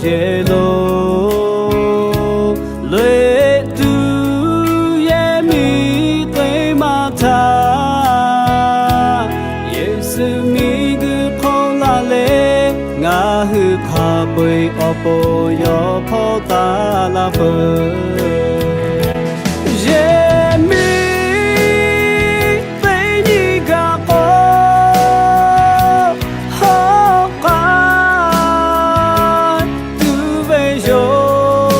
Yehˬ lo loꞈ e tuˬ yehˬ miˇ teˇ maˇ htaˇ, Yeˍsuˆ miˬguiˬ hk'oˆ laˇ leh ngaˬ hui hk'a peu-eˬ awˬ pon yawˇ hpawˇ taˍ laˇ peuˬ. Yehˬ miˇ teˇ nyi gaˬ k'o, hawˉ k'ai tuˬ ve yoˬ.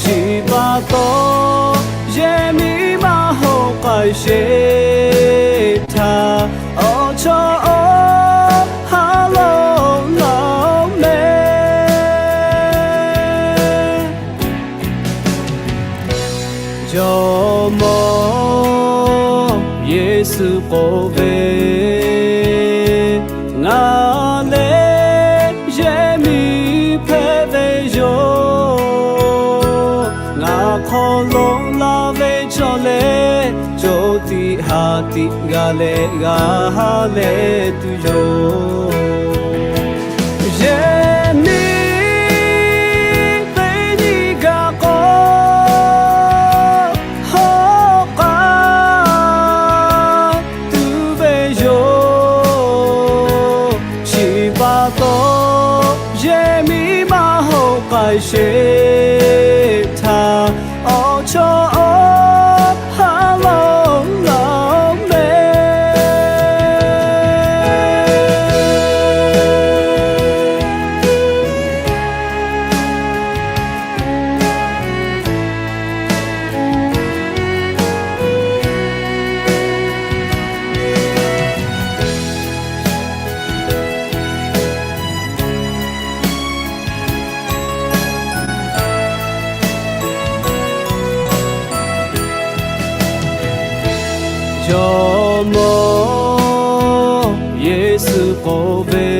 Chi pa taw, yehˬ miˇ maˇ hoꞈ k'ai sheˍ htaˇ, awˬ chawˇ awˬ ha lo laˬ mehˍ. Jawˇmawˇ Yeˍsuˆ k'oˆ ve, Ngaˬ lehˬ yehˬ miˇ hpehꞈ ve yoˬ. Ngaˬ hk'aw lo laˇ ve chaw lehˬ, co tiꞈ ha tiꞈ g'a leh g'a ha leh tuˬ yoˬ. Yehˬ miˇ teˇ nyi gaˬ k'o, hawˉ k'ai tuˬ ve yoˬ. Chi pa taw, yehˬ miˇ maˇ hoꞈ k'ai sheˍ htaˇ, awˬ chawˇ awˬ ha lo laˬ mehˍ. Jawˇmawˇ Yeˍsuˆ k'oˆ ve,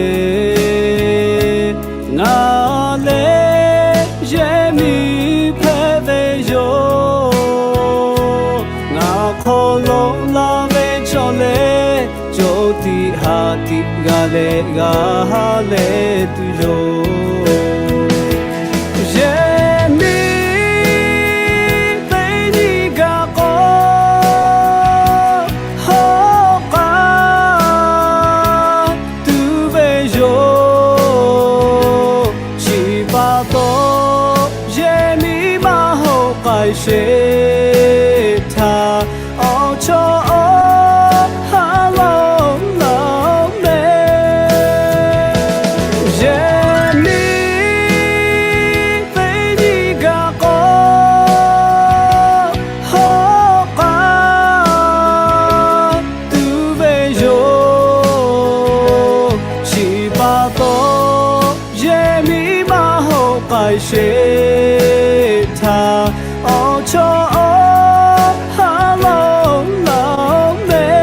Ngaˬ lehˬ yehˬ miˇ hpehꞈ ve yoˬ. Ngaˬ hk'aw lo laˇ ve chaw lehˬ, co tiꞈ ha tiꞈ g'a leh g'a ha leh tuˬ yoˬ. Yehˬ miˇ teˇ nyi gaˬ k'o, hawˉ k'ai tuˬ ve yoˬ. Chi pa taw, yehˬ miˇ maˇ hoꞈ k'ai sheˍ htaˇ, awˬ chawˇ awˬ ha lo laˬ mehˍ. Yehˬ miˇ teˇ nyi gaˬ k'o, hawˉ k'ai tuˬ ve yoˬ. Chi pa taw, yehˬ miˇ maˇ hoꞈ k'ai sheˍ htaˇ, awˬ chawˇ awˬ ha lo laˬ mehˍ.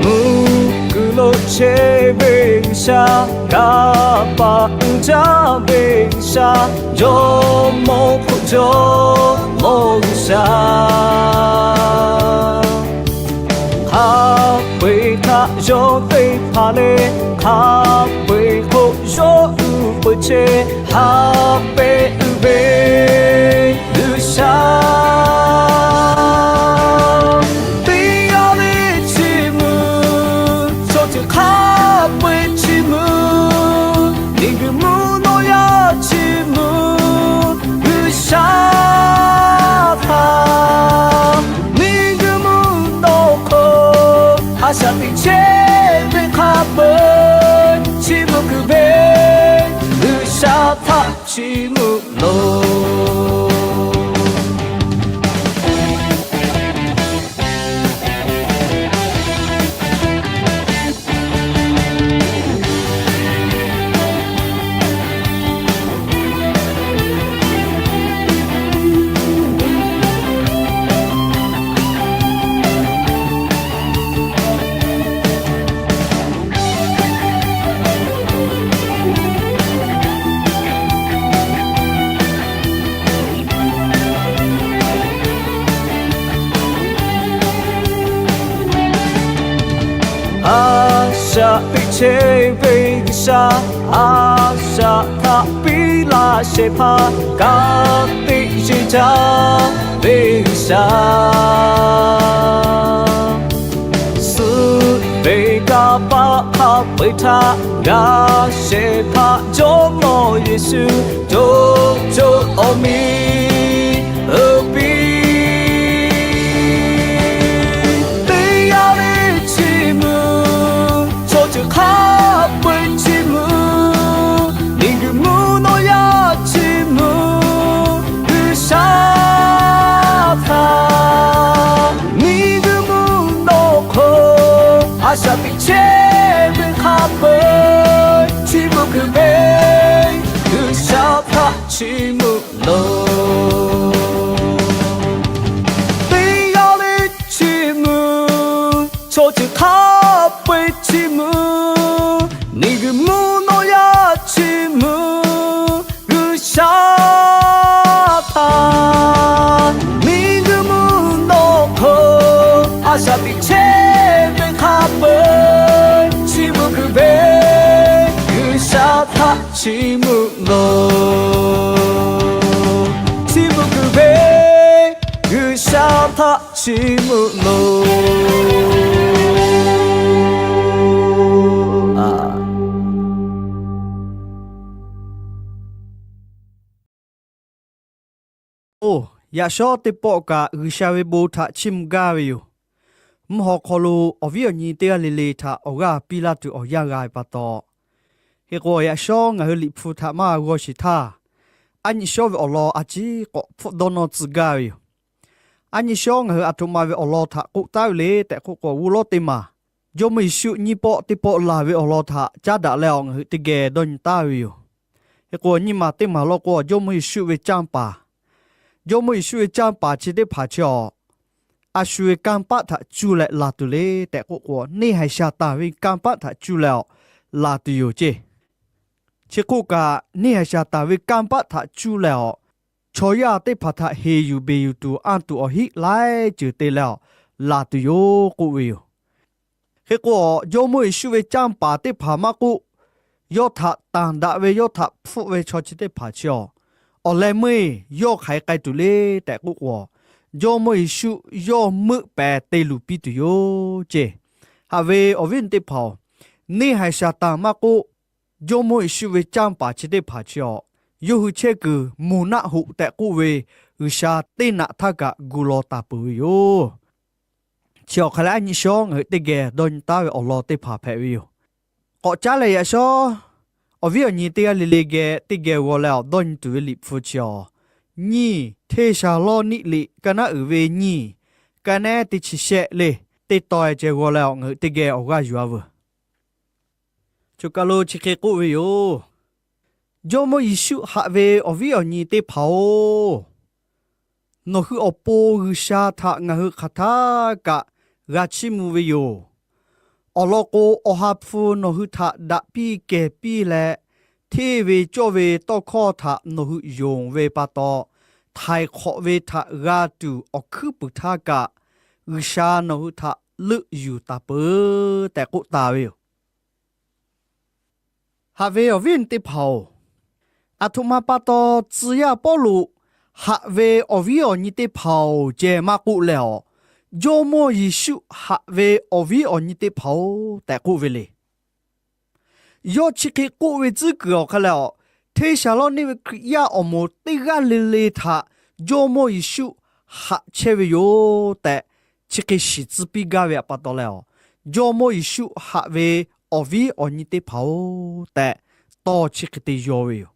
Mvuhˇ kuiˬ lo chehˇ ve G'uiˬsha, kanˇ paˆ uiˍ jaˇ ve G'uiˬsha, jawˇmawˇ hk'oˆ jawˇmawˇ G'uiˬsha. Hk'a peu-eˬ htaꞈ yawˇ te hpanˍ leh, hk'a peu-eˬ hk'oˆ yawˇ uiˍ peuˬ chehˇ, haꞈ pehnˇ uiˍ ve G'uiˬsha. Teˇ g'aˇ le chi mvuh, chaw ceuˬ hk'a peu-eˬ chi mvuh, miˬguiˬ mvuhˇ naw yaˇ chi mvuh, G'uiˬsha htaꞈ miˬguiˬ mvuhˇ naw chiˇ mvuh loˬ. A shaꞈ teꞈ chehˇ ve G'uiˬsha, a shaꞈ htaꞈ piˇ laˇ shehˍ hpaˇ ka tiꞈ yeˬ jaˇ ve G'uiˬsha, suh ve kanˇ paˆ hk'a peu-eˬ htaꞈ g'a shehˍ hpaˇ Jawˇmawˇ Yeˍsuˆ co co awˬ miˬ uiˍ piˇ. Teˇ g'aˇ le chiˇ mvuh, chaw ceuˬ hk'a peu-eˬ chiˇ mvuh, miˬguiˬ mvuhˇ naw yaˇ chiˇ mvuh, G'uiˬsha htaꞈ. Miˬguiˬ mvuhˇ naw hk'oˆ a shaꞈ teꞈ chehˇ ve hk'a peu-eˬ chiˇ mvuh kuiˬ ve G'uiˬsha htaꞈ chiˇ mvuh loˬ. Teˇ g'aˇ le chiˇ mvuh, chaw ceuˬ hk'a peu-eˬ chiˇ mvuh, miˬguiˬ mvuhˇ naw yaˇ chiˇ mvuh, G'uiˬsha htaꞈ. Miˬguiˬ mvuhˇ naw hk'oˆ a shaꞈ teꞈ chehˇ ve hk'a peu-eˬ chiˇ mvuh kuiˬ ve G'uiˬsha htaꞈ chiˇ mvuh loˬ. Chiˇ mvuh kuiˬ ve G'uiˬsha htaꞈ chiˇ mvuh loˬ. Oˬ, yaꞈ shawˉ teˇ pawˆ kaꞈ G'uiˬsha ve bon htaꞈ chiˇ mvuh gaˇ ve yoˬ. Mvuhˇ haw hk'aw lo awˬ viˉ awˬ nyi teˇ g'aˇ le le htaꞈ awˬ g'aˇ piˇ laˇ tuˬ awˬ yanˇ g'a ve pa taw, hk'e k'o, yaꞈ shawˉ ngaˬ hui Liꞈ hpu htaꞈ maˇ g'aw sheˍ htaˇ, a nyi shawˉ ve awˬ lawn a ciˉ k'awꞈ hpfuhˆ dawˇ nawˇ tcuh gaˇ ve yoˬ. A nyi shawˉ ngaˬ hui aˬ htoꞈ ma ve awˬ lawn htaꞈ k'oˆ taˉ ve le tehꞈ k'oˆ k'o, g'uˇ lawˉ teˇ maˬ Jawˇmawˇ Yeˍsuˆ nyiˇ pawˆ teˇ pawˆ laˬ ve awˬ lawn htaꞈ caˉ daꞈ leh awˬ ngaˬ hui teˇ geh dawˇ nyi taˉ ve yoˬ. Hk'e k'o, nyiˇ maˬ teˇ maˬ law k'o, Jawˇmawˇ Yeˍsuˆ ve canˇ paˍ, Jawˇmawˇ Yeˍsuˆ ve canˇ paˍ chi teˇ hpaˍ chi awˬ, a shu ve kanˇ paˆ htaꞈ cuˇ leh laˬ tuˬ le tehꞈ k'oˆ k'o, neˇ haiˬ Saˍtanˍ ve kanˇ paˆ htaꞈ cuˇ leh awˬ laˬ tuˬ yoˬ ceˇ. Chi hk'oˆ kaꞈ, neˇ haiˬ Saˍtanˍ ve kanˇ paˆ htaꞈ cuˇ leh awˬ, chaw yaˇ teˇ hpaˍ htaꞈ heˍ yuˬ beˬ yuˬ tuˬ anˇ tuˬ awˬ hiˆ laiˉ ceuˬ te leh awˬ laˬ tuˬ yoˬ k'oˆ ve yoˬ. Hk'e k'o, Jawˇmawˇ Yeˍsuˆ ve canˇ paˍ teˇ hpaˍ maˇ k'oˆ, yawˇ htaꞈ tanˬ daꞈ ve yawˇ htaꞈ hpfuhˆ ve chaw chi teˇ hpaˍ chi awˬ, awˬ leh meuˇ yawˇ hk'aˬ hk'e k'ai tuˬ le tehꞈ k'oˆ k'o, Jawˇmawˇ Yeˍsuˆ yawˇ meuˆ pehˍ te luˬ piˇ tuˬ yoˬ ceˇ. Haꞈ ve awˬ viˉ awˬ nyi teˇ hpaˍ-oˬ, neˇ haiˬ Saˍtanˍ maˇ k'oˆ, Jawˇmawˇ Yeˍsuˆ ve canˇ paˍ chi teˇ hpaˍ chi awˬ, yawˇ hui chehˇ kuiˬ moˬ naˆ hoꞈ tehꞈ k'oˆ ve G'uiˬsha teˇ naꞈ htaˇ kaꞈ gu law taˍ peuˬ ve yoˬ. Chi awˬ hk'aˬ leh a nyi shawˉ ngaˬ hui teˇ geh dawˇ nyi taˉ ve awˬ lawn teˇ hpaˍ hpehꞈ ve yoˬ. K'awꞈ caˉ leh yaꞈ shawˉ awˬ viˉ awˬ nyi teˇ g'aˇ le le geh teˇ geh g'aw leh awˬ dawˇ nyi tuˬ ve Liꞈ hpu chi awˬ, nyiˇ Hteˇsaˍlawˇniˆ liꞈ ka naˉ uiˍ ve nyiˇ, ka nehˉ teˇ chi shehˆ le, teˇ taw ceh g'aw leh awˬ ngaˬ hui teˇ geh awˬ g'aˇ yuˬ-a veuˬ. Choˬ kaˬ lo chi hk'e k'oˆ ve yoˬ. Jawˇmawˇ Yeˍsuˆ haꞈ ve awˬ viˉ awˬ nyi teˇ hpaˍ-oˬ, nawˬ hui awˬ pon G'uiˬsha htaꞈ ngaˬ hui hk'aˬ htaˇ kaꞈ g'a chiˇ mvuh ve yoˬ. Awˬ lawn k'o, Awˬ ha hpu nawˬ hui htaꞈ daꞈ piˇ kehˬ piˇ leh, hteˇ ve cawˇ ve tawˇ hkawˇ htaꞈ nawˬ hui yonˍ ve pa taw, htaiˍ hk'awꞈ ve htaꞈ g'a tuˬ awˬ hkuiˉ puiˍ htaˇ kaꞈ, G'uiˬsha nawˬ hui htaꞈ leuˆ yuˬ taˍ peuˬ tehꞈ k'oˆ taˍ ve yoˬ. Haꞈ ve awˬ viˉ awˬ nyi teˇ hpaˍ-oˬ, aˬ htoꞈ ma pa taw tcuh yaˇ Pawˇluꞈ haꞈ ve awˬ viˉ awˬ nyi teˇ hpaˍ-oˬ ceh maˇ k'oˆ leh awˬ, Jawˇmawˇ Yeˍsuˆ haꞈ ve awˬ viˉ awˬ nyi teˇ hpaˍ-oˬ tehꞈ k'oˆ ve le. Yawˇ chi hk'e k'oˆ ve tcuhˉ kuiˬ awˬ hk'aw leh awˬ, Hteˇsaˍlawˇniˆ ve Hkriꞈ yaˇ awˬ moˍ teˇ g'aˇ le le htaꞈ Jawˇmawˇ Yeˍsuˆ haꞈ chehˇ ve yoˬ tehꞈ, chi hk'e shiˍ tcuh piˇ gaˇ ve pa taw leh awˬ, Jawˇmawˇ Yeˍsuˆ haꞈ ve awˬ viˉ awˬ nyi teˇ hpaˍ-oˬ tehꞈ, tawˇ chi hk'e te yaw ve yoˬ.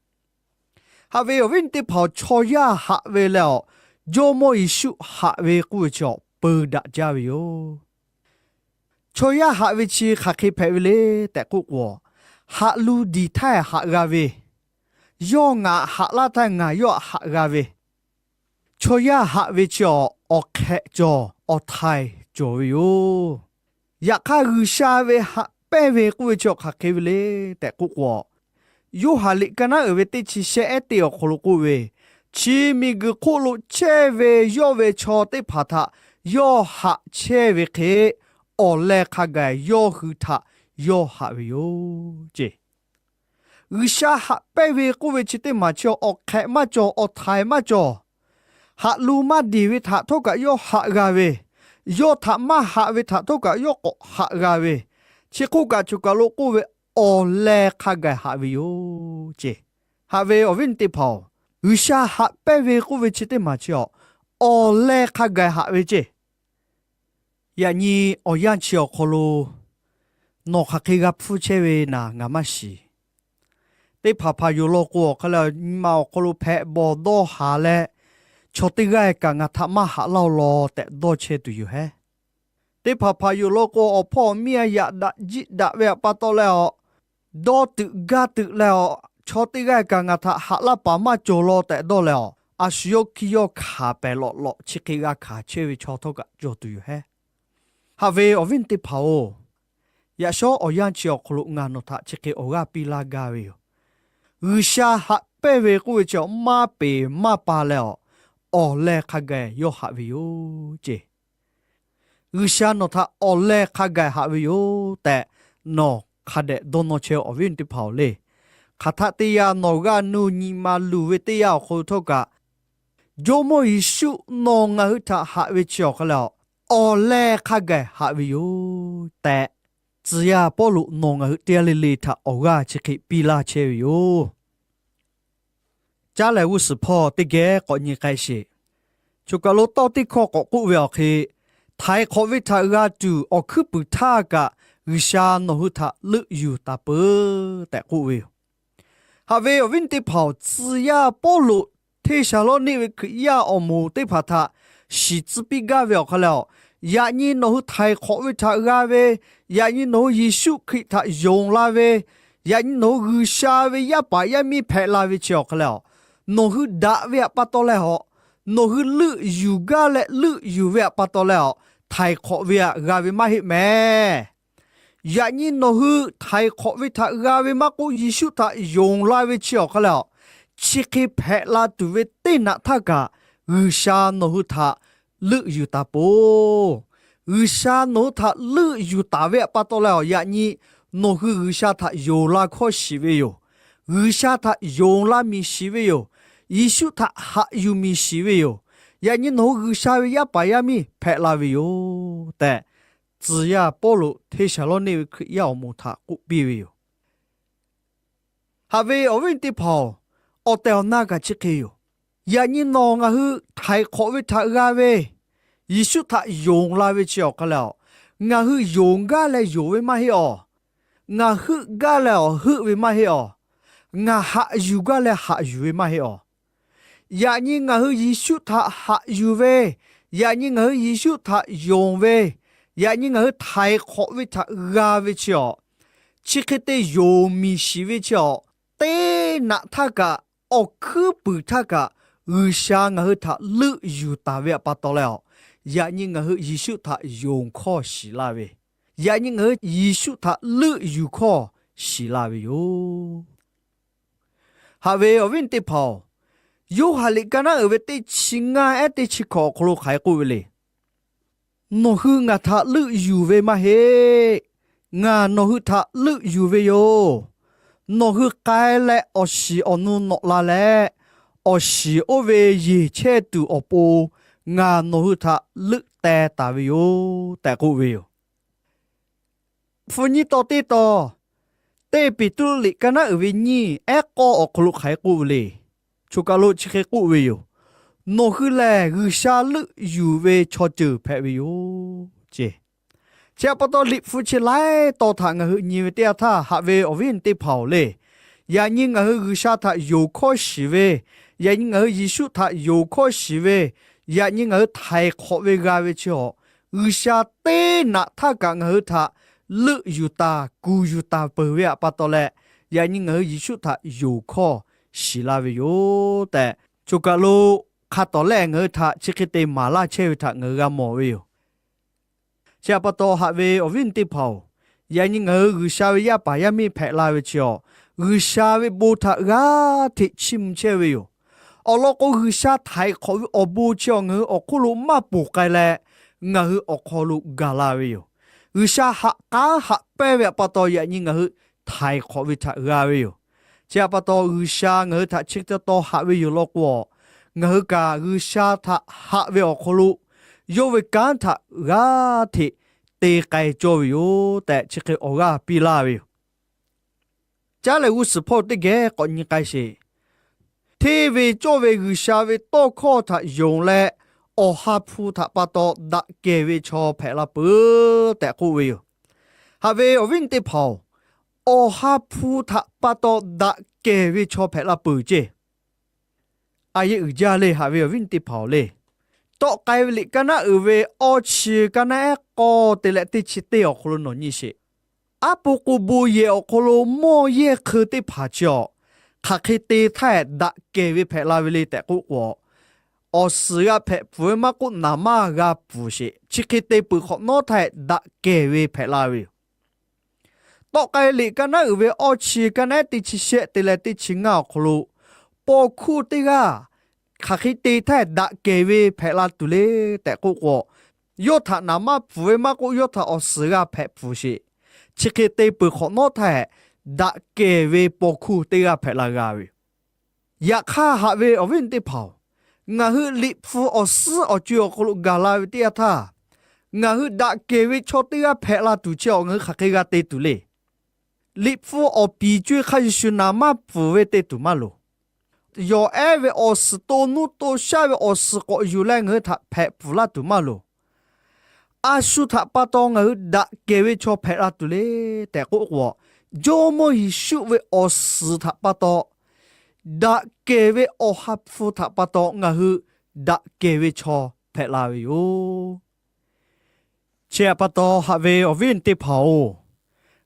Haꞈ ve awˬ viˉ teˇ hpaˍ-oˬ, chaw yaˇ haꞈ ve leh awˬ, Jawˇmawˇ Yeˍsuˆ haꞈ ve k'oˆ ve chi awˬ peu daꞈ jaˇ ve yoˬ. Chaw yaˇ haꞈ ve chi hk'aˬ hk'e hpehꞈ ve le tehꞈ k'oˆ k'o, haꞈ lu diˬ htaˇ haꞈ g'a ve, yawˇ ngaˬ haꞈ laˇ htaˇ ngaˬ yawˇ haꞈ g'a ve, chaw yaˇ haꞈ ve chi awˬ, awˬ hk'ehꞈ cawˬ, awˬ htaiˍ cawˬ ve yoˬ. Yaꞈ hk'aˇ, G'uiˬsha ve haꞈ pehnˇ ve k'oˆ ve chi awˬ hk'aˬ hk'e ve le tehꞈ k'oˆ k'o, Yoˇhanˬ liꞈ ka naˉ uiˍ ve teˇ chi shehˆ ehˉ teˇ awˬ hk'aw lo k'oˆ ve, Chi miˬguiˬ hk'oˆ lo chehˇ ve yawˇ ve chaw teˇ hpaˍ htaꞈ yawˇ haꞈ chehˇ ve hk'e, awˬ leh hk'a gaˬ yawˇ hui htaꞈ yawˇ haꞈ ve yoˬ ceˇ. G'uiˬsha haꞈ pehnˇ ve k'oˆ ve chi teˇ maˬ chi awˬ hk'ehꞈ maˇ cawˬ, awˬ htaiˍ maˇ cawˬ. Haꞈ lu maˇ deˬ ve htaꞈ htawˇ kaꞈ yawˇ haꞈ g'a ve, yawˇ htaꞈ maˇ haꞈ ve htaꞈ htawˇ kaꞈ yawˇ k'awꞈ haꞈ g'a ve, chi hk'oˆ kaꞈ choˬ kaˬ lo k'oˆ ve, awˬ leh hk'a gaˬ haꞈ ve yoˬ ceˇ. Haꞈ ve awˬ viˉ teˇ hpaˍ-oˬ, G'uiˬsha haꞈ pehnˇ ve k'oˆ ve chi teˇ maˬ chi awˬ, awˬ leh hk'a gaˬ haꞈ ve ceˇ. Yaꞈ nyi awˬ yanˇ chi awˬ hk'aw lo nawˬ hk'aˬ hk'e g'a hpfuhˇ chehˇ ve naˍ ngaˬ maˇ shiˍ. Teˇ hpaˍ hpaˍ yoˬ law k'o, awˬ hk'a leh nyi ma awˬ hk'aw lo hpehꞈ bawˬ dawˇ haˍ leh, chaw teˇ g'aˇ kaꞈ ngaˬ htaꞈ maˇ haꞈ laˇ-oˆ law tehꞈ dawˇ chehˇ tuˬ yoˬ hehˉ. Teˇ hpaˍ hpaˍ yoˬ law k'o, awˬ hpawˇ awˬ miˇ a yaꞈ daꞈ jiˆ daꞈ ve awˬ pa taw leh awˬ, dawˇ tuꞈ gaˇ tuꞈ leh awˬ, chaw teˇ g'aˇ kaꞈ ngaˬ htaꞈ haꞈ laˇ paˍ maˇ cawˬ law tehꞈ dawˇ leh awˬ, a shu yawˇ hkiˇ yawˇ hkanˍ pehˍ lawꞈ lawꞈ chi hk'e g'a hkanˍ chehˇ ve chaw htawˇ kaꞈ cawˬ tuˬ yoˬ hehˉ. Haꞈ ve awˬ viˉ teˇ hpaˍ-oˬ, yaꞈ shawˉ awˬ yanˇ chi awˬ hk'aw lo ngaˬ nawˬ htaꞈ chi hk'e awˬ g'aˇ piˇ laˇ gaˇ ve yoˬ. G'uiˬsha haꞈ pehnˇ ve k'oˆ ve chi awˬ maˇ peˍ maˇ pa leh awˬ, awˬ leh hk'a gaˬ yawˇ haꞈ ve yoˬ ceˇ. G'uiˬsha nawˬ htaꞈ awˬ leh hk'a gaˬ haꞈ ve yoˬ tehꞈ, nawˬ hk'a dehꞈ dawˇ nawˇ chehˇ awˬ viˉ teˇ hpaˍ-oˬ le. Hk'aˬ htaˆ teˇ yanˇ nawˬ g'a nuˇ nyi ma luˬ ve teˇ yanˇ awˬ hk'aw lo htawˇ kaꞈ, Jawˇmawˇ Yeˍsuˆ nawˬ ngaˬ hui htaꞈ haꞈ ve chi awˬ hk'a leh awˬ, awˬ leh hk'a gaˬ haꞈ ve yoˬ tehꞈ, tcuh yaˇ Pawˇluꞈ nawˬ ngaˬ hui teˇ g'aˇ le le htaꞈ awˬ g'aˇ chi hk'e piˇ laˇ chehˇ ve yoˬ. Caˉ lehˬ g'uˇ suhˍ hpawˇ teˇ geh k'awꞈ nyi k'ai sheˍ. Choˬ kaˬ lo tawˇ teˇ hkawˇ k'awꞈ k'oˆ ve awˬ hk'e, htaiˍ hk'awꞈ ve htaꞈ g'a tuˬ awˬ hkuiˉ puiˍ htaˇ kaꞈ G'uiˬsha nawˬ hui htaꞈ leuˆ yuˬ taˍ peuˬ tehꞈ k'oˆ ve yoˬ. Haꞈ ve awˬ viˉ teˇ hpaˍ-oˬ, tcuh yaˇ Pawˇluꞈ Hteˇsaˍlawˇniˆ ve Hkriꞈ yaˇ awˬ moˍ teˇ hpaˍ htaꞈ shiˍ tcuh piˇ gaˇ ve awˬ hk'a leh awˬ, yaꞈ nyi nawˬ hui htaiˍ hk'awꞈ ve htaꞈ g'a ve, yaꞈ nyi nawˬ hui Yeˍsuˆ Hkriꞈ htaꞈ yonˍ la ve, yaꞈ nyi nawˬ hui G'uiˬsha ve yaˇ paˍ yaˇ miˇ hpehꞈ la ve chi awˬ hk'a leh awˬ, nawˬ hui daꞈ ve awˬ pa taw leh awˬ, nawˬ hui leuˆ yuˬ gaˇ leh leuˆ yuˬ ve awˬ pa taw leh awˬ, htaiˍ hk'awꞈ ve htaꞈ g'a ve maˇ heˆ mehˍ. Yaꞈ nyi nawˬ hui htaiˍ hk'awꞈ ve htaꞈ g'a ve maˇ k'oˆ, Yeˍsuˆ htaꞈ yonˍ la ve chi awˬ hk'a leh awˬ, chi hk'e hpehꞈ la tuˬ ve teˇ naꞈ htaˇ kaꞈ, G'uiˬsha nawˬ hui htaꞈ leuˆ yuˬ taˍ peuˬ. G'uiˬsha nawˬ hui htaꞈ leuˆ yuˬ taˍ ve awˬ pa taw leh awˬ, yaꞈ nyi nawˬ hui G'uiˬsha htaꞈ yonˍ la hkawˇ shiˍ ve yoˬ. G'uiˬsha htaꞈ yonˍ la miˬ shiˍ ve yoˬ. Yeˍsuˆ htaꞈ haꞈ yuˬ miˬ shiˍ ve yoˬ. Yaꞈ nyi nawˬ hui G'uiˬsha ve yaˇ paˍ yaˇ miˇ hpehꞈ la ve yoˬ tehꞈ, tcuh yaˇ Pawˇluꞈ Hteˇsaˍlawˇniˆ ve Hkriꞈ yaˇ awˬ moˍ htaꞈ k'oˆ piˇ ve yoˬ. Haꞈ ve awˬ viˉ teˇ hpaˍ-oˬ, awˬ tehˬ awˬ na kaꞈ chi hk'e yoˬ. Yaꞈ nyi nawˬ ngaˬ hui htaiˍ hk'awꞈ ve htaꞈ g'a ve, Yeˍsuˆ htaꞈ yonˍ la ve chi awˬ hk'a leh awˬ, ngaˬ hui yonˍ gaˇ leh yonˍ ve maˇ heˆ awˬ. Ngaˬ heuˆ gaˇ leh awˬ heuˆ ve maˇ heˆ awˬ. Ngaˬ haꞈ yuˬ gaˇ leh haꞈ yuˬ ve maˇ heˆ awˬ. Yaꞈ nyi ngaˬ hui Yeˍsuˆ htaꞈ haꞈ yuˬ ve, yaꞈ nyi ngaˬ hui Yeˍsuˆ htaꞈ yonˍ ve, yaꞈ nyi ngaˬ hui htaiˍ hk'awꞈ ve htaꞈ g'a ve chi awˬ, chi hk'e te yonˍ miˬ shiˍ ve chi awˬ, teˇ naꞈ htaˇ kaꞈ awˬ hkuiˉ puiˍ htaˇ kaꞈ G'uiˬsha ngaˬ hui htaꞈ leuˆ yuˬ taˍ ve awˬ pa taw leh awˬ, yaꞈ nyi ngaˬ hui Yeˍsuˆ htaꞈ yonˍ hkawˇ shiˍ la ve, yaꞈ nyi ngaˬ hui Yeˍsuˆ htaꞈ leuˆ yuˬ hkawˇ shiˍ la ve yoˬ. Haꞈ ve awˬ viˉ teˇ hpaˍ-oˬ, Yoˇhanˬ liꞈ ka naˉ uiˍ ve teˇ chi ngaˇ ehˉ teˇ chi hkawꞈ awˬ hk'aw lo hk'aˬ hk'e k'oˆ ve le. Nawˬ hui ngaˬ htaꞈ leuˆ yuˬ ve maˇ heˆ. Ngaˬ nawˬ hui htaꞈ leuˆ yuˬ ve yoˬ. Nawˬ hui k'ai leh awˬ shiˍ awˬ nu nawꞈ la leh, awˬ shiˍ oˇ ve yeˬ chehˇ tuˬ awˬ pon ngaˬ nawˬ hui htaꞈ leuˆ teh taˍ ve yoˬ tehꞈ k'oˆ ve yoˬ. Hpu nyiˇ taw teˇ taw, teˇ Peˍtruˆ liꞈ ka naˉ uiˍ ve nyiˇ ehˉ k'awˇ awˬ hk'aw lo hk'aˬ hk'e k'oˆ ve le. Choˬ kaˬ lo chi hk'e k'oˆ ve yoˬ. Nawˬ hui lehˬ G'uiˬsha leuˆ yuˬ ve chaw ceuˬ hpehꞈ ve yoˬ ce. Chi htaꞈ pa taw, Liꞈ hpu chi laiˉ taw htaꞈ ngaˬ hui nyi ve teˇ yanˇ htaˇ, haꞈ ve awˬ viˉ teˇ hpaˍ-oˬ le, Yaꞈ nyi ngaˬ hui G'uiˬsha htaꞈ yonˍ hkawˇ shiˍ ve, yaꞈ nyi ngaˬ hui Yeˍsuˆ htaꞈ yonˍ hkawˇ shiˍ ve, yaꞈ nyi ngaˬ hui htaiˍ hk'awꞈ ve g'a ve chi awˬ, G'uiˬsha teˇ naꞈ htaˇ kaꞈ ngaˬ hui htaꞈ leuˆ yuˬ taˍ kuˬ yuˬ taˍ peuˬ ve htaꞈ pa taw leh, yaꞈ nyi ngaˬ hui Yeˍsuˆ htaꞈ yonˍ hkawˇ shiˍ la ve yoˬ tehꞈ, choˬ kaˬ lo hk'a tawˍ lehˆ ngaˬ hui htaꞈ chi hk'e te maˍ laˇ chehˇ ve htaꞈ ngaˬ hui g'a mawˬ ve yoˬ. Chi htaꞈ pa taw haꞈ ve awˬ viˉ awˬ nyi teˇ hpaˍ-oˬ, yaꞈ nyi ngaˬ hui G'uiˬsha ve yaˇ paˍ yaˇ miˇ hpehꞈ la ve chi awˬ, G'uiˬsha ve bon htaꞈ g'aˇ hteꞈ chiˇ mvuh chehˇ ve yoˬ. Awˬ lawn k'o, G'uiˬsha htaiˍ hk'awꞈ ve awˬ bon chi awˬ ngaˬ hui awˬ hk'oˆ lo maˇ ponˬ k'ai leh, ngaˬ hui awˬ hk'aw lo gaˬ la ve yoˬ. G'uiˬsha haꞈ k'aˉ haꞈ pehnˇ ve htaꞈ pa taw yaꞈ nyi ngaˬ hui htaiˍ hk'awꞈ ve htaꞈ g'a ve yoˬ. Chi htaꞈ pa taw G'uiˬsha ngaˬ hui htaꞈ chi hk'e te taw haꞈ ve yoˬ law k'o, ngaˬ hui kaꞈ G'uiˬsha htaꞈ haꞈ ve awˬ hk'aw lo yawˇ ve kanˉ htaꞈ g'aˇ hteꞈ te k'ai cawˇ ve yoˬ tehꞈ, chi hk'e awˬ g'aˇ piˇ laˇ ve yoˬ. Caˉ lehˬ, g'uˇ suhˍ hpawˇ teˇ geh k'awꞈ nyi k'ai sheˍ. Hteˇ ve cawˇ ve G'uiˬsha ve tawˇ hkawˇ htaꞈ yonˍ leh, Awˬ ha hpu htaꞈ pa taw daꞈ kehˬ ve chaw hpehꞈ la peuˬ tehꞈ k'oˆ ve yoˬ. Haꞈ ve awˬ viˉ awˬ nyi teˇ hpaˍ-oˬ, Awˬ ha hpu htaꞈ pa taw daꞈ kehˬ ve chaw hpehꞈ la peuˬ ceˇ. A yehˇ uiˍ jaˇ le, haꞈ ve awˬ viˉ awˬ nyi teˇ hpaˍ-oˬ le. Tawˆ k'ai ve liꞈ kaˇ naˉ uiˍ ve awˇ chi kaˇ naˉ ehˉ k'awˇ te leh teˇ chi teˇ awˬ hk'aw lo nawˬ nyi sheˍ. Aˉ po k'o bon yehˬ awˬ hk'aw lo mawˇ yehˇ hk'eun teˇ hpaˍ chi awˬ, hk'aˬ hk'e te htaˇ ehˍ daꞈ kehˬ ve hpehꞈ la ve le tehꞈ k'oˆ k'o, awˬ suhˍ g'a hpehꞈ pfuhˍ ve maˇ k'oˆ, naˍ manˇ g'a pfuhˍ sheˍ. Chi hk'e te peuˬ hk'awꞈ nawˉ htaˇ ehˍ daꞈ kehˬ ve hpehꞈ la ve yoˬ. Tawˆ k'ai liꞈ kaˇ naˉ uiˍ ve awˇ chi kaˇ naˉ ehˉ teˇ chi shehˆ te leh teˇ chi ngaˇ awˬ hk'aw lo, paw hkuˇ teˇ g'aˇ hk'aˬ hk'e te htaˇ ehˍ daꞈ kehˬ ve hpehꞈ la tuˬ le tehꞈ k'oˆ k'o, yawˇ htaꞈ naˍ manˇ pfuhˍ ve maˇ k'oˆ, yawˇ htaꞈ awˬ suhˍ g'a hpehꞈ pfuhˍ sheˍ. Chi hk'e te peuˬ hk'awꞈ nawˉ htaˇ ehˍ, daꞈ kehˬ ve paw hkuˇ teˇ g'aˇ hpehꞈ la g'a ve yoˬ. Yaꞈ hk'aˇ haꞈ ve awˬ viˉ awˬ nyi teˇ hpaˍ-oˬ, ngaˬ hui Liꞈ hpu awˬ suhˉ awˬ co-e awˬ hk'aw lo gaˬ la ve teˇ yanˇ htaˇ, ngaˬ hui daꞈ kehˬ ve chaw teˇ g'aˇ hpehꞈ la tuˬ chi awˬ ngaˬ hui hk'aˬ hk'e g'a te tuˬ le. Liꞈ hpu awˬ piˍ co-e hk'a shuˍ shuˍ naˍ manˇ pfuhˍ ve te tuˬ maˇ loˍ. Yawˬ ehˉ ve awˬ suhˍ to nuˇ to shaˉ ve awˬ suhˍ k'awꞈ yuˬ leh ngaˬ hui htaꞈ hpehꞈ pfuhˍ laˇ tuˬ maˇ loˍ. A shu htaꞈ pa taw ngaˬ hui daꞈ kehˬ ve chaw hpehꞈ la tuˬ le tehꞈ k'oˆ k'o, Jawˇmawˇ Yeˍsuˆ ve awˬ suhˍ htaꞈ pa taw, daꞈ kehˬ ve Awˬ ha hpu htaꞈ pa taw ngaˬ hui daꞈ kehˬ ve chaw hpehꞈ la ve yoˬ. Chi htaꞈ pa taw haꞈ ve awˬ viˉ awˬ nyi teˇ hpaˍ-oˬ,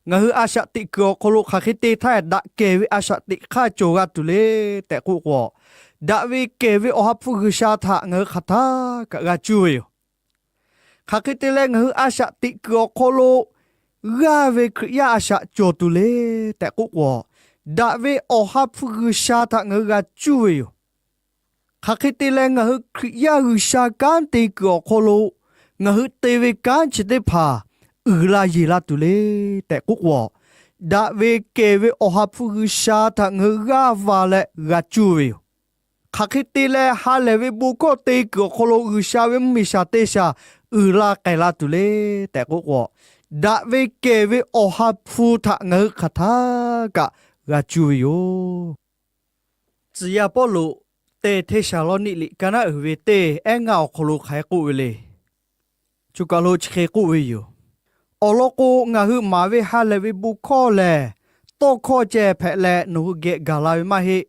ngaˬ hui a shaꞈ teꞈ kuiˬ awˬ hk'aw lo hk'aˬ hk'e te htaˇ daꞈ kehˬ ve a shaꞈ teꞈ hk'aˇ cawˬ g'a tuˬ le tehꞈ k'oˆ k'o, daꞈ ve kehˬ ve Awˬ ha hpu G'uiˬsha htaꞈ ngaˬ hui hk'aˬ htaˇ kaꞈ g'a cuˇ ve yoˬ. Hk'aˬ hk'e te leh ngaˬ hui a shaꞈ teꞈ kuiˬ awˬ hk'aw lo g'aˇ ve Hkriꞈ yaˇ a shaꞈ cawˬ tuˬ le tehꞈ k'oˆ k'o, daꞈ ve Awˬ ha hpu G'uiˬsha htaꞈ ngaˬ hui g'a cuˇ ve yoˬ. Hk'aˬ hk'e te leh ngaˬ hui Hkriꞈ yaˇ G'uiˬsha kanˉ te kuiˬ awˬ hk'aw lo ngaˬ hui te ve kanˉ chi teˇ hpaˍ uiˍ la yeˬ la tuˬ le tehꞈ k'oˆ k'o, daꞈ ve kehˬ ve Awˬ ha hpu G'uiˬsha htaꞈ ngaˬ hui g'aˇ va leh g'a cuˇ ve yoˬ. Hk'aˬ hk'e te leh ha lehˬ ve bon hkawˇ te kuiˬ awˬ hk'aw lo G'uiˬsha ve mvuhˇmiˬ shaˍ teˇ shaˍ uiˍ la k'ai la tuˬ le tehꞈ k'oˆ k'o, daꞈ ve kehˬ ve Awˬ ha hpu htaꞈ ngaˬ hui hk'aˬ htaˇ kaꞈ g'a cuˇ ve yoˬ. Tcuh yaˇ Pawˇluꞈ Teˇhtaˇ Hteˇsaˍlawˇniˆ liꞈ ka naˉ uiˍ ve teˇ ehˉ ngaˇ awˬ hk'aw lo hk'aˬ hk'e k'oˆ ve le. Choˬ kaˬ lo chi hk'e k'oˆ ve yoˬ. Awˬ lawn k'o, ngaˬ hui maˍ ve ha lehˬ ve bon hkawˇ lehˬ, tawˇ hkawˇ ceh hpehꞈ leh nawˬ hui geh gaˬ la ve maˇ heˆ.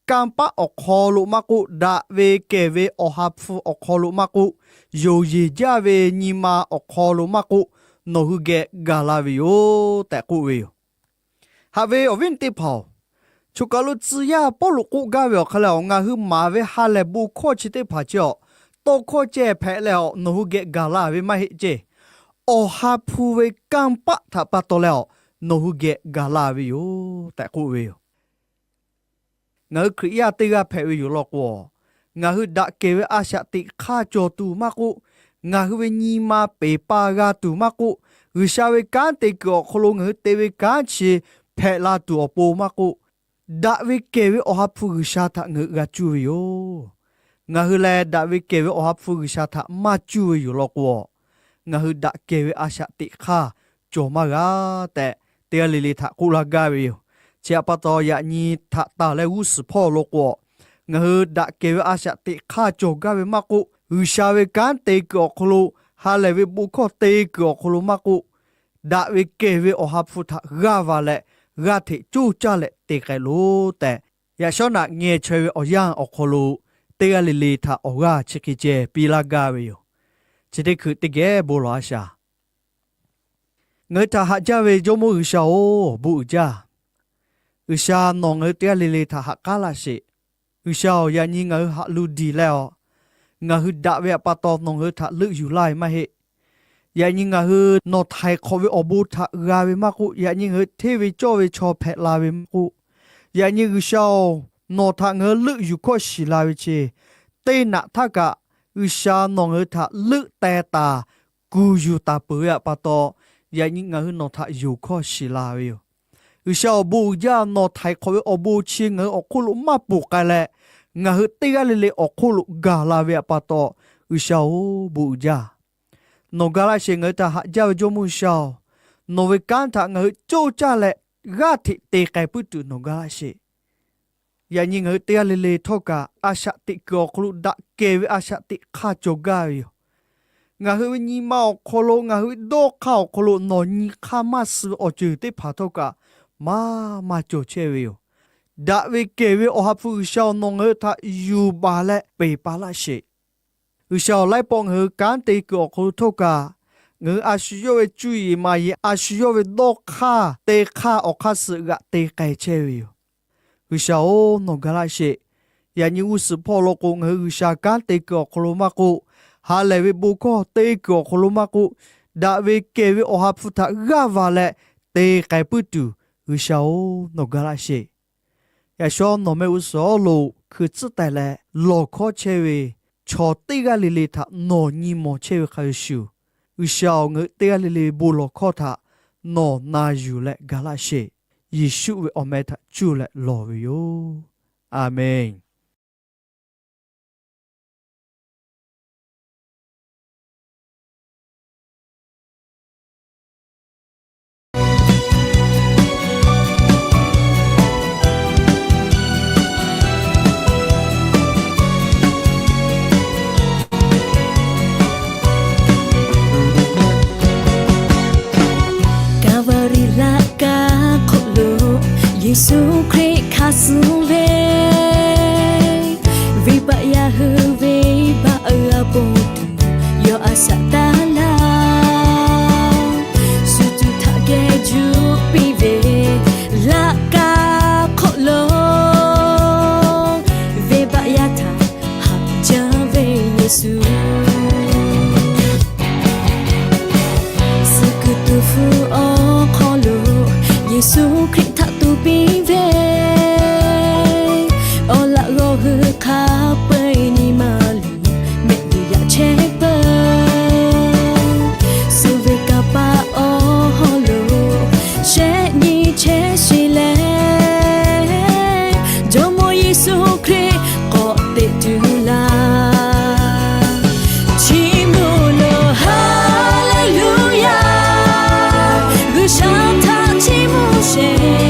Kanˇ paˆ awˬ hk'aw lo maˇ k'oˆ, daꞈ ve kehˬ ve Awˬ ha hpu awˬ hk'aw lo maˇ k'oˆ, yonˍ yeˬ jaˇ ve nyi ma awˬ hk'aw lo maˇ k'oˆ, nawˬ hui geh gaˬ la ve yoˬ tehꞈ k'oˆ ve yoˬ. Haꞈ ve awˬ viˉ teˇ hpaˍ-oˬ, choˬ kaˬ lo tcuh yaˇ Pawˇluꞈ k'oˆ gaˇ ve awˬ hk'aˇ lehˬ, ngaˬ hui maˍ ve ha lehˬ bon hkawˇ chi teˇ hpaˍ chi awˬ, tawˇ hkawˇ ceh hpehꞈ leh awˬ nawˬ hui geh gaˬ la ve maˇ heˆ ceˇ. Awˬ ha hpu ve kanˇ paˆ htaꞈ pa taw leh awˬ nawˬ hui geh gaˬ la ve yoˬ tehꞈ k'oˆ ve yoˬ. Ngaˬ hui Hkriꞈ yaˇ teˇ g'aˇ hpehꞈ ve yoˬ law k'o, ngaˬ hui daꞈ kehˬ ve a shaꞈ teꞈ hk'aˇ cawˬ tuˬ maˇ k'oˆ, ngaˬ hui ve nyi ma peˍ pa g'a tuˬ maˇ k'oˆ, G'uiˬsha ve kanˉ te kuiˬ awˬ hk'aw lo ngaˬ hui te ve kanˉ chi hpehꞈ la tuˬ awˬ pon maˇ k'oˆ, daꞈ ve kehˬ ve Awˬ ha hpu G'uiˬsha htaꞈ ngaˬ hui g'a cuˇ ve yoˬ. Ngaˬ hui lehˬ daꞈ ve kehˬ ve Awˬ ha hpu G'uiˬsha htaꞈ maˇ cuˇ ve yoˬ law k'o, ngaˬ hui daꞈ kehˬ ve a shaꞈ teꞈ hk'aˇ cawˬ maˇ g'a tehꞈ, teˇ g'aˇ le le htaꞈ k'oˆ laˇ gaˇ ve yoˬ. Chi htaꞈ pa taw, yaꞈ nyi htaꞈ tanˬ leh g'uˇ suhˍ hpawˇ lo k'o, ngaˬ hui daꞈ kehˬ ve a shaꞈ teꞈ hk'aˇ cawˬ gaˇ ve maˇ k'oˆ, G'uiˬsha ve kanˉ te kuiˬ awˬ hk'aw lo, ha lehˬ ve bon hkawˇ te kuiˬ awˬ hk'aw lo maˇ k'oˆ, daꞈ ve kehˬ ve Awˬ ha hpu htaꞈ g'aˇ va leh g'aˇ hteꞈ coˇ caˇ leh te k'ai loˬ tehꞈ, yaꞈ shawˉ naꞈ ngeh chaweh ve awˬ yanˇ awˬ hk'aw lo teˇ g'aˇ le le htaꞈ awˬ g'aˇ chi hk'e ceh piˇ laˇ gaˇ ve yoˬ. Chi teˇ hkui teˇ geh bon lawˬ a shaˍ. Ngaˬ hui htaꞈ haꞈ jaˇ ve Jawˇmawˇ G'uiˬsha-oˬ, awˬ bon uiˍ jaˇ. G'uiˬsha nawˬ ngaˬ hui teˇ g'aˇ le le htaꞈ ha k'aˉ laˇ sheˍ. G'uiˬsha-oˬ, yaꞈ nyi ngaˬ hui haꞈ lu diˬ leh-aˬ, ngaˬ hui daꞈ ve awˬ pa taw nawˬ ngaˬ hui htaꞈ leuˆ yuˬ laˇ ve maˇ heˆ. Yaꞈ nyi ngaˬ hui nawˬ htaiˍ hk'awꞈ ve awˬ bon htaꞈ g'a ve maˇ k'oˆ, yaꞈ nyi ngaˬ hui hteˇ ve cawˇ ve chaw hpehꞈ la ve maˇ k'oˆ, yaꞈ nyi G'uiˬsha-oˬ, nawˬ htaꞈ ngaˬ hui leuˆ yuˬ hkawˇ shiˍ la ve chi, teˇ naꞈ htaˇ kaꞈ G'uiˬsha nawˬ ngaˬ hui htaꞈ leuˆ teh taˍ, kuˬ yuˬ taˍ peuˬ ve awˬ pa taw, yaꞈ nyi ngaˬ hui nawˬ htaꞈ yonˍ hkawˇ shiˍ la ve yoˬ. G'uiˬsha awˬ bon uiˍ jaˇ, nawˬ htaiˍ hk'awꞈ ve awˬ bon chi ngaˬ hui awˬ hk'oˆ lo maˇ ponˬ k'ai leh, ngaˬ hui teˇ g'aˇ le le awˬ hk'oˆ lo gaˬ la ve awˬ pa taw, G'uiˬsha-oˬ, bon uiˍ jaˇ. Nawˬ ga laˇ sheˍ. Ngaˬ hui htaꞈ haꞈ jaˇ ve Jawˇmawˇ G'uiˬsha-oˬ, nawˬ ve kanˉ htaꞈ ngaˬ hui coˇ caˇ leh g'aˇ hteꞈ te k'ai puiˉ tuˬ nawˬ ga laˇ sheˍ. Yaꞈ nyi ngaˬ hui teˇ g'aˇ le le htawˇ kaꞈ, a shaꞈ teꞈ kuiˬ awˬ hk'aw lo daꞈ kehˬ ve a shaꞈ teꞈ hk'aˇ cawˬ gaˇ ve yoˬ. Ngaˬ hui ve nyi ma awˬ hk'aw lo, ngaˬ hui ve dawˇ hk'aˇ awˬ hk'aw lo nawˬ nyi hk'aˇ maˇ suh ve awˬ ceuˬ teˇ hpaˍ htawˇ kaꞈ, maˇ maˇ cawˬ chehˇ ve yoˬ. Daꞈ ve kehˬ ve Awˬ ha hpu G'uiˬsha-oˬ, nawˬ ngaˬ hui htaꞈ yuˬ baˬ leh peˬ pa laˇ sheˍ. G'uiˬsha-oˬ, laiˉ pawˆ ngaˬ hui kanˉ te kuiˬ awˬ hk'aw lo htawˇ kaꞈ, ngaˬ hui a shu yawˇ ve cuˇ yiˍ maˍ yiˍ, a shu yawˇ ve dawˇ hk'aˇ te hk'aˇ awˬ hk'aˇ suh g'aꞈ te k'ai chehˇ ve yoˬ. G'uiˬsha-oˬ, nawˬ ga laˇ sheˍ. Yaꞈ nyi g'uˇ suhˍ hpawˇ lo k'o, ngaˬ hui G'uiˬsha kanˉ te kuiˬ awˬ hk'aw lo maˇ k'oˆ, ha lehˬ ve bon hkawˇ te kuiˬ awˬ hk'aw lo maˇ k'oˆ, daꞈ ve kehˬ ve Awˬ ha hpu htaꞈ g'aˇ va leh te k'ai puiˉ tuˬ, G'uiˬsha-oˬ, nawˬ ga laˇ sheˍ. Yaꞈ shawˉ nawˬ mehˆ g'uˇ suhˍ lo hkui tcuhˉ taiˍ leh lawˬ hkawˇ chehˇ ve chaw teˇ g'aˇ le le htaꞈ nawˬ nyi mawˬ chehˇ ve hk'a shuˍ shuˍ, G'uiˬsha-oˬ, ngaˬ hui teˇ g'aˇ le le ve bon lawˬ hkawˇ htaꞈ nawˬ na yuˬ leh ga laˇ sheˍ. Yeˍsuˆ ve awˬ meh htaꞈ cuˇ leh lawˬ ve yoˬ. A menˬ. Kaˍvaˍriˆ laꞈ ka hk'oˆ lo Yeˍsuˆ Hkriꞈ hk'a suh ve, venˇbaˆ yaˇ hui venˇbaˆ g'a ponˬ tuˬ yawˇ a shaꞈ taˍ laˇ. Shu tuˬ htaꞈ geh juˇ piˇ ve laꞈ ka hk'oˆ lo, venˇbaˆ yaˇ htaꞈ haꞈ jaˇ ve Yeˍsuˆ, suh kuiˬ tuˬ hpfuh awˬ hk'aw lo Yeˍsuˆ Hkriꞈ htaꞈ tu piˇ ve, awˬ laꞈ g'awˇ hui hk'a peu-eˬ nyi ma luˬ mehˆ g'uiˬ yaꞈ chehˇ peuˬ. Suh ve kanˇ paˆ awˬ hawˉ lo shehˆ nyi chehˇ sheˍ leh, Jawˇmawˇ Yeˍsuˆ Hkriꞈ k'awꞈ teꞈ tuˬ laˇ. Chiˇ mvuh loˬ, Haˍleˍluˍyaˍ, G'uiˬsha htaꞈ chiˇ mvuh sheˍ.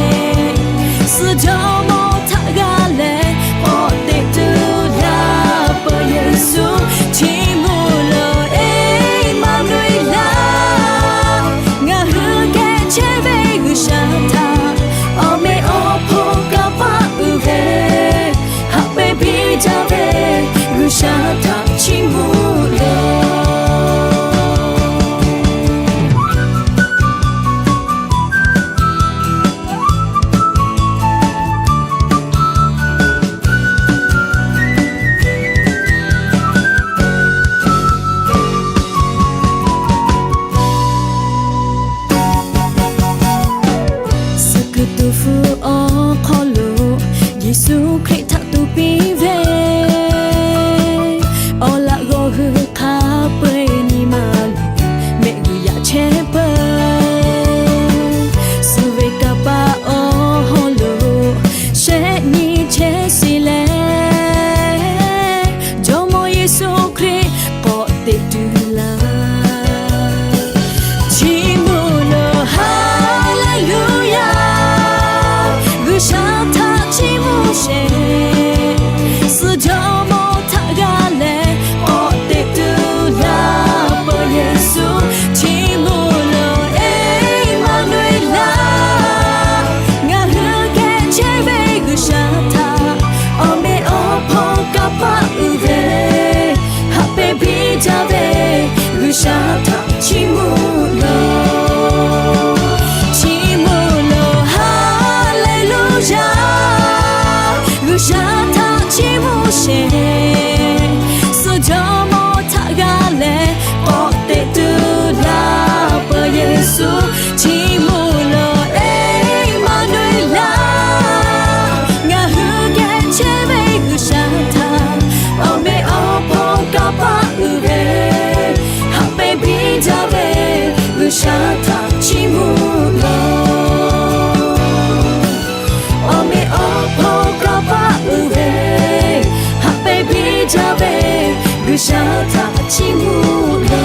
G'uiˬsha htaꞈ chiˇ mvuh laˇ.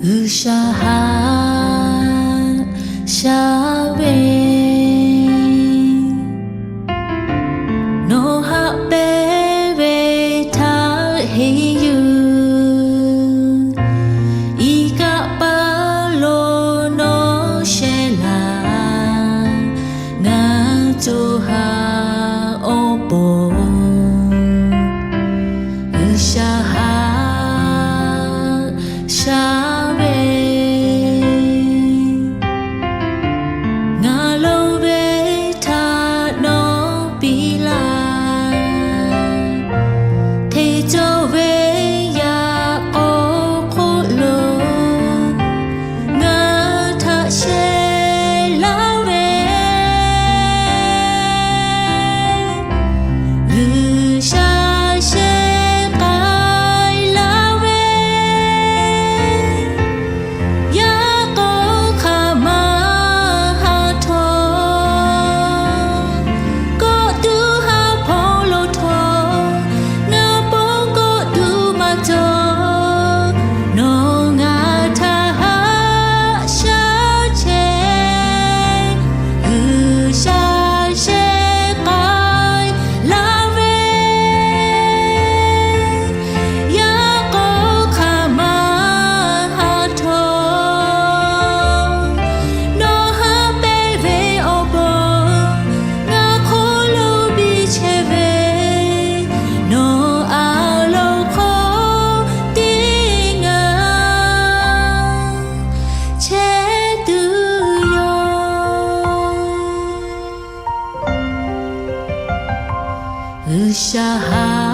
G'uiˬsha haꞈ shaˉ ve, nawˬ haꞈ pehnˇ ve htaꞈ heˆ yuˬ. Iˉ kaˆ paˍ lo nawˬ shehˍ laˬ, ngaˬ co ha awˬ pon. G'uiˬsha haꞈ shaˉ ve, ngaˬ lo ve htaꞈ nawˬ piˇ laˇ. Hteˇ cawˇ ve yaꞈ k'aw hk'oˆ lo ngaˬ htaꞈ shehˍ laˇ ve, G'uiˬsha shehˍ k'ai laˇ ve, yaꞈ k'aw hk'aˬ ma haꞈ htawˇ, kawˆ tuˬ haˉ hpawˇ lo htawˇ, ngaˬ pon kawˆ tuˬ maˇ cawˬ. Nawˬ ngaˬ htaꞈ haꞈ shaˉ chehˇ, G'uiˬsha shehˍ k'ai laˇ ve, yaꞈ k'aw hk'aˬ ma haꞈ htawˇ, nawˬ haꞈ pehnˇ ve awˬ pon ngaˬ hk'oˆ lo biˇ chehˇ ve, nawˬ a loˍ hk'aw tiˉ ngaˬ chehˇ tuˬ yoˬ. G'uiˬsha haꞈ